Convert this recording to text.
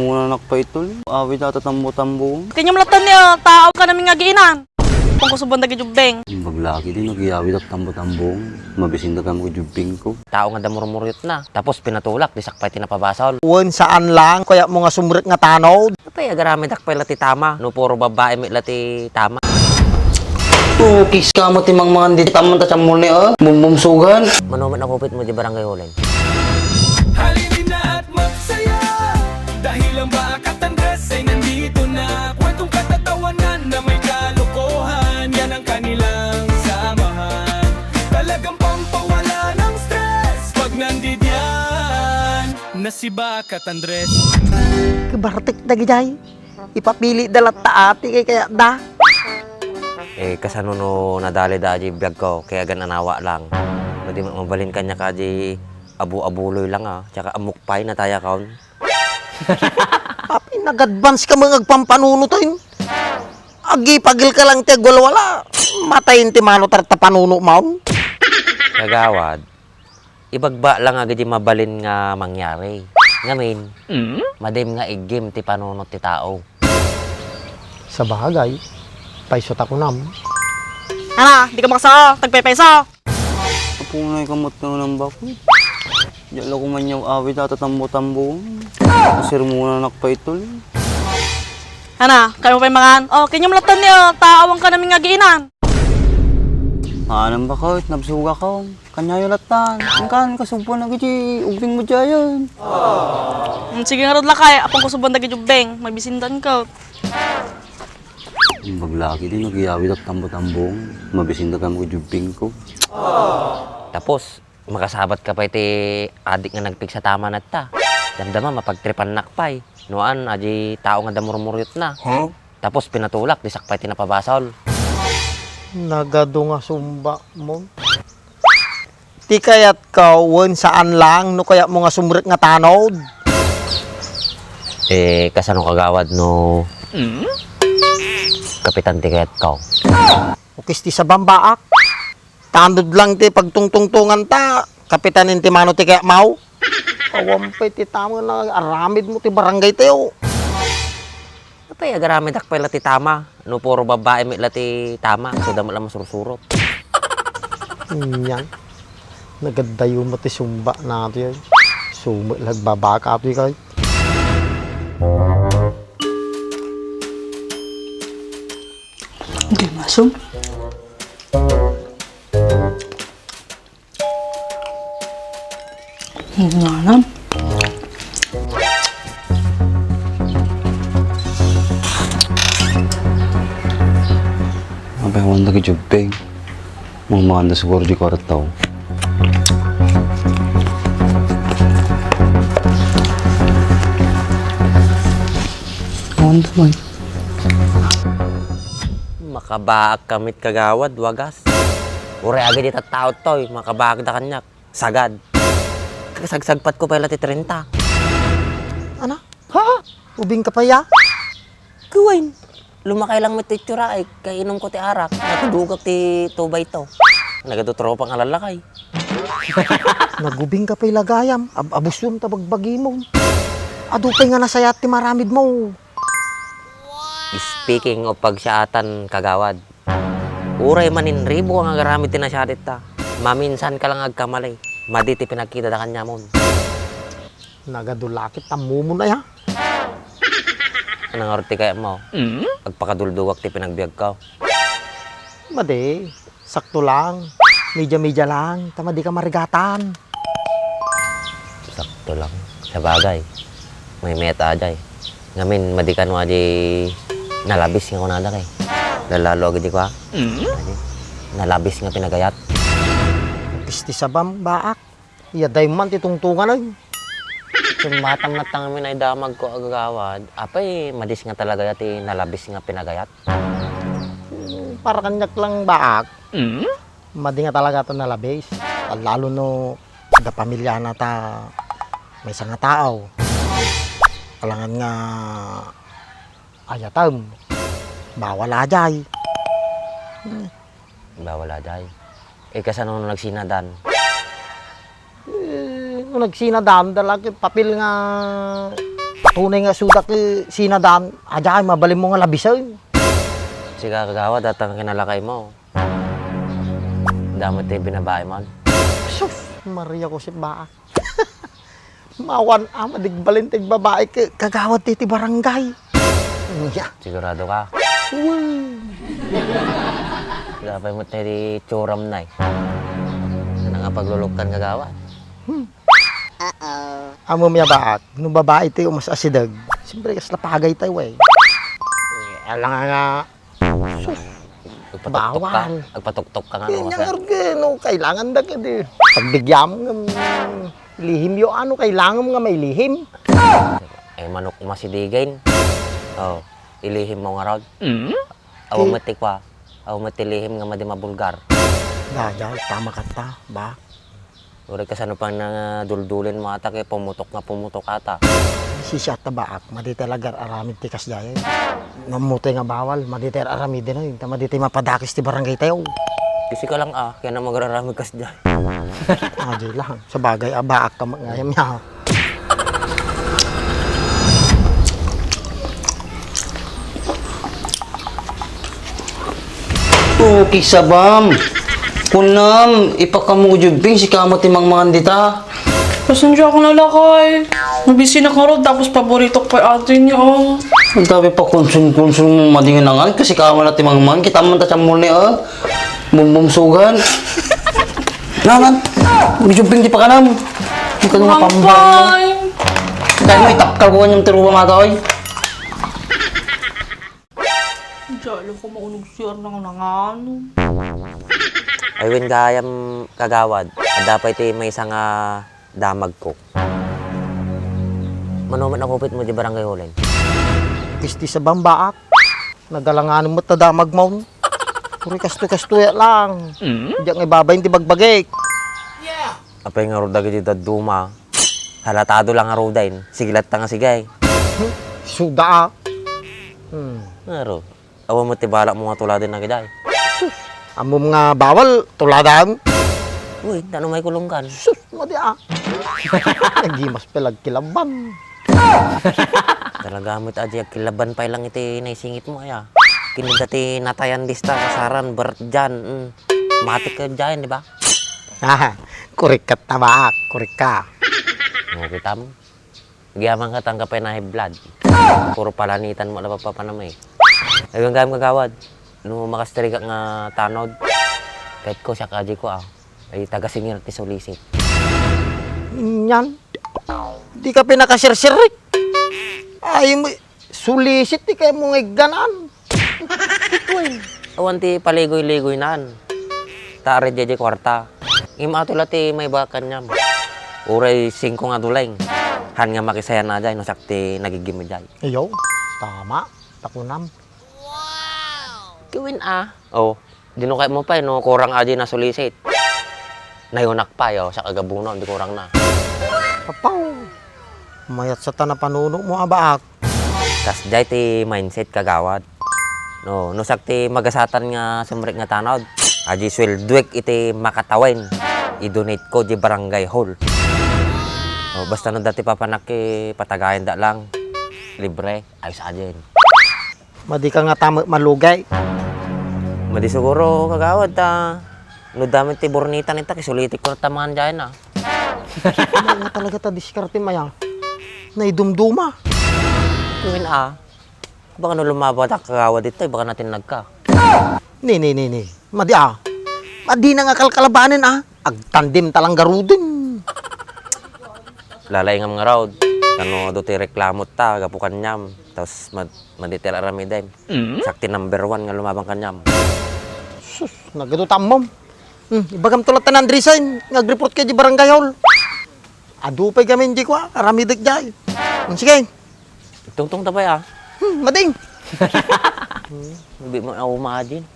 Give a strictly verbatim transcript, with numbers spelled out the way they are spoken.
Munanak pay, tol. Awit a tatambo-tambong. Kanyam latta ni, ah, tao ka namin nga agiinan. Pangkusuban dagi jubbeng. Imbag laki di nagyawit a tambo-tambong. Mabisinda kamo iti jubbeng ko. Tao nga damurmuryot na. Tapos pinatulak, disak pay ti napabasol. Wen, saan lang, kaya mo nga sumrek nga tanod. Apay, agaramidak pay la ti tama. No puro babae met la ti tama. Ukis ka mo ti mangmangan di tamang ta siammol ni, ah. Bumbumsugan. Mano met nakupit mo di barangay hall-en? Halina at magsaya dahil ang Bakat Andres ay nandito na. Kwentong katatawanan na may kalokohan, yan ang kanilang samahan. Talagang pampawala ng stress pag nandidiyan na si Bakat Andres. Kabartek dagijay. Ipapili da latta ati kay kaya da. Eh, kasano no nadali da aji biag ko, kay agan-anawa lang. Pwede ma-, mabalin kanya ka aji abu-abuloy lang, ah. Tsaka amok pay nataya kaon. Apay, nag-advance ka mga agpampanunot, ay. Agipagil ka lang ti agwalwala. Matayen ti mano tarta panuno maon. Kagawad, ibagba lang agidi mabalin nga mangyari. Ngamin, Mm? madim nga iggim ti panunot ti tao. Sabagay, payso ta kunam. Ana, di ka makasao, tagpepeso. Apunay ka met nga nang bakit? Diyan lang kumanyaw awit a tatambo-tambo. Sermonan ak pa itol. Ana, kaya mo pa'y mangan? Oh, kanyam latta ni, oh, taawan ka namin nga agiinan. Anam bakit? Nabsuga ka. Kanyayo latta. Ang kan, kasubpan na giti ugbing mo diyan. Hmm, sige nga rod lakay, apang kasubpan na giti ugbing. Mabisindan ka. Imbag laki di nagyawid ak tambo-tambong, mabisinda kamo iti jubbing ko. Tapos, makasabat ka pay ti adik nga nagpigsa tama natta. Damdama, mapagtripannak pay. Nuan, aji tao nga damurmuryot na. Huh? Tapos, pinatulak, disak pay ti napabasol. Nagadu nga sumba mo. Ti kayatko, wen saan lang, no kayatmo nga sumrek nga tanod. Eh, kasano kagawad no Mm? kapitan ti kayatko? Ukis ti sabambaak. Tanod lang ti pagtungtungtunganta, kapitan ti mano ti kayatmo. Awan pay ti tama nga aramid mo ti barangay tayo. Apay, agaramidak pay la ti tama. No puro babae met la ti tama, so damo la masursurot. Nyan. Nagadayo mo ti sumba natin. Sumo lagbabaka to ikay. Hindi masum. Nanam. Abay, wanda ka jubbing. Mangmanda siguro di kwarto. Wanda man. Makabaak kamit kagawad, wagas. Uray agay di tattao toy, makabaak da kanyak. Sagad. Kasagsagpat ko pay la ti trenta. Ana? Ha? Ubing ka pay, a? Kuwain. Lumakay lang met ti itsura, ay, kay inum ko ti arak. Natudugak ti two by two. Nagadu tropa nga lalakay. Nagubing ka pay la gayam. Ab-, abusyon ta bagbagi mo. Adu pay nga nasayat ti maramid mo. Speaking of pagsaatan, kagawad, uray maninribo nga agaramid ti nasyaat ta, maminsan ka lang agkamali, madi ti pinagkita da kaniamon. Nagadulakit ta mumon aya. Ano nga ti kayat mo? Mm? Agpakaduldugak ti pinagbiag ko. Madi. Sakto lang. Media-media lang. Ta madi ka marigatan. Sakto lang. Sabagay, may meta ajay. Ngamin, madi kano adi nalabis nga kunada kay. Lalalo agidi kwa. Mm? Adi, nalabis nga pinagayat. Pisti sabam, baak. Iya, dayman ti tungtungan, ay. Sumbatan met ta ngamin ay damag ko agagawad. Apay, madis nga talaga ya ti nalabis nga pinagayat. Para kaniak lang baak. Mm? Madi nga talaga ta nalabis. Lalo no da pamilyana ta maysa nga tao. Alangan nga ayatem. Bawal ajay. Bawal ajay. Eh, kasano no nagsinadan? Eh, no nagsinadan, da lagi papel nga Tunay nga sudak, eh, sinadan, aja, mabalinmo nga labisen. Sika, kagawad, datang kinalakaymo. Damo ti binabae man. Sus, Maria Josep, baak. Mawan a, madigbalin ti babae ke, kagawad ti, ti barangay. Iya. Sigurado ka? Uy. Gapay mo tayo di tsuram na eh. Ano nga paglulukkan, kagawad? Hmm. Amo mi a baak, no babae ti umas asideg, siyempre, kasla pagay tayo eh. Alang nga, sus, agpatuktok ka, bawal. Agpatuktok ka nga, no, kailangan da kadi. Pagbigyan mo nga, mm, ilihim yo, ano, kailangan nga mailihim. Eh, manok masidigen. Oh, ilihim mo nga rod. Mm? Awan met ti kua, awan met ti lihim nga madi mabulgar. Dayay, tama kata, ba? Uray kasano pa nga duldulin mo ata, kay pumutok nga pumutok ata. Sisiat ta baak, madi tay lagar aramid ti kasdiay. Namutay nga bawal, madi tay aramid din, ta madi tay mapadakis ti barangay tayo. Kasi ka lang ah, kaya na magraramid kasdiay. Adi lang, sa bagay, ah, baak ka ngayam ya. Okay, sabam. Kunam, ipakamu jubbing, sika mo ti mangmangan dita. Pasensya ka na, lakay. Nabisi na ka rod, tapos paborito ko kay ate niya, oh. Ang tabi pa konsum-konsum mo, madingan na nga, kasi ka mo na ti mangmangan, kita mo ta chamol ni, oh. Bumbum sugan. Nanan, jubbing ti pakanam. Ang kanong pambang mo. Dahil mo itapkal ko kanyang tiruwa mata, oy. Diyan lang ko maunong C R nang nangano. Ay, wen gayam, kagawad. Adda pay ti maysa nga damagko. Mano met nakupit mo di barangay hall-en? Isti sa bambaak. Nagalanganem met ta damag maun. Puri kastoy-kastoy lang. Mm? Diak nga ibabain ti bagbagik. Apay nga rod dagiti dadduma. Halatado lang nga rodain. Sige latta nga sige. Suda, ah. Hmm. Ngaro. Awan mo ti balak mo nga tuladen na giday. Sus, ammom nga bawal tuladan? Uy, tano may kulunggan. Sus, madi, ah. Nagimas pa lagkilaban. Talaga mo iti adi, agkilaban pay lang iti naisingit mo, aya. Kinida ti natayan dista, kasaran, Bert Jan. Mm. Matik ka dyan, di ba? Ah, kurik ka, tabak. Kurik ka. Mo kita mo. Agyaman ka, tangka pay na high blood. Puro palanitan mo, ala papanam eh. Ay, gayam kagawad. No, makastrigak nga tanod. Kahit ko, siya kaji ko, ah. Ay, taga-singer ti sulisit. Nyan. Di ka pinakasirsirik. Ay, mo, sulisit, di kayo mo nga igganan. Awan ti paligoy-ligoy naan. Ta arid jay kwarta. Ngem ato la ti maiba kaniam. Uray singko nga duleng. Han nga makisayan na jay, no siak ti nagigim jay. Iyo, tama. Takunam. Kiwin a. Oh, dino kay mo pay, no, kurang a jay nasulisit. Nayunak pay, oh, siak agabuno, di kurang na. Apaw. Mayat sa ta napanuno mo, abaak. Kasdiay ti mindset, kagawad. No, no siak ti magasatan nga sumrek nga tanod, adi sueldoek iti makatawen, i-donate ko di barangay hall. No, basta no dati papanak, eh, patagayan da lang. Libre, ayos adin. Madi ka nga ta met malugay. Madi siguro, kagawad, ta no damo ti burnitan ita, kisulitik ko na tamangan dyan, ah. Ano nga talaga ta diskarte, maya? Naidumduma. Kumin, ah. Baka no lumaba ta kagawad ita, baka natin nagka. Ni, ni, ni, ni. Madi, ah. Madi na nga kalkalabanin, ah. Agtandem ta lang garuden. Lalaingam nga raod. Kano do ti reklamo ta, gapu kaniam. Tapos mad-, madi ti aramiden. Mm. Siak ti number one nga lumabang kaniam. Sus, nagado tammom. Hmm, ibagam to latta ni Andresen, nga agreport kay di barangay hall. Adu pay gamin di kwa, aramidek jay. Hmm, sige. Tungtong ta pay, ah. Hmm, mading. Hmm, hindi mo na umadin.